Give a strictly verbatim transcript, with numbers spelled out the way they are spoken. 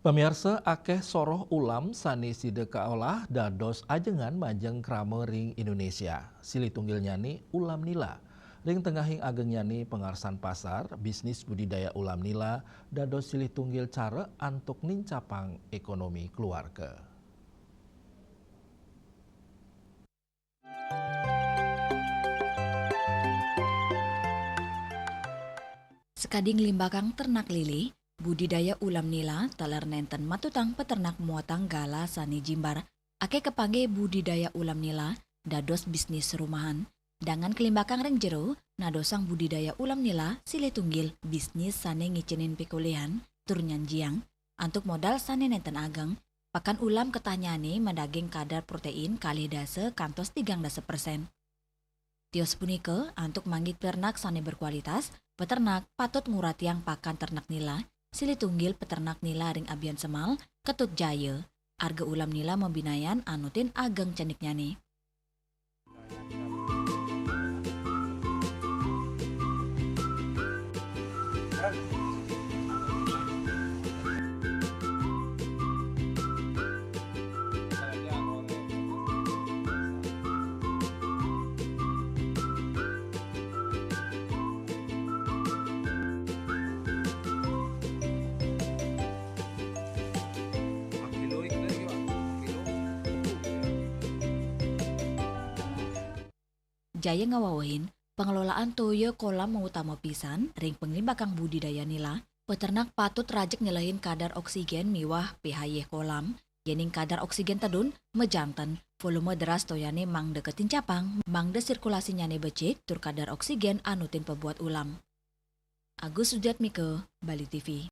Pamiarsa, akéh soroh ulam sané sida kaolah dados ajengan majeng krama ring Indonesia. Silih tunggilnyané ulam nila. Ring tengahing agengnyané pangarsan pasar, bisnis budidaya ulam nila dados silih tunggil cara antuk nincapang ékonomi keluarga. Sakadi nglimbakang ternak lili, budidaya ulam nila taler nénten matutang peternak muatang galah sané jimbar. Akéh kapanggih budidaya ulam nila dados bisnis rumahan. Dangan kalimbakang ring jero, nadosang budidaya ulam nila silih tunggil bisnis sané ngicénin pikolihan tur nyanjiang antuk modal sané nénten ageng. Pakan ulam ketahnyané madaging kadar protein kalih dasa kantos tigang dasa persen. Tios punika, antuk manggih ternak sané berkualitas, peternak patut nguratiang pakan ternak nila, silih tunggil peternak nila ring Abiansemal, Ketut Jaya. Arga ulam nila mabinayan anutin ageng ceniknyané. Jaya ngawewehin, pengelolaan toya kolam mautama pisan ring panglimbakang budidaya nila. Peternak patut rajeg nyelehin kadar oksigen miwah pH-yih kolam. Yéning kadar oksigen tedun, majanten, volume deras toyané mangda katincapang, mangda sirkulasinyané becik, tur kadar oksigen anutin pabuat ulam. Agus Sujatmika, Bali T V.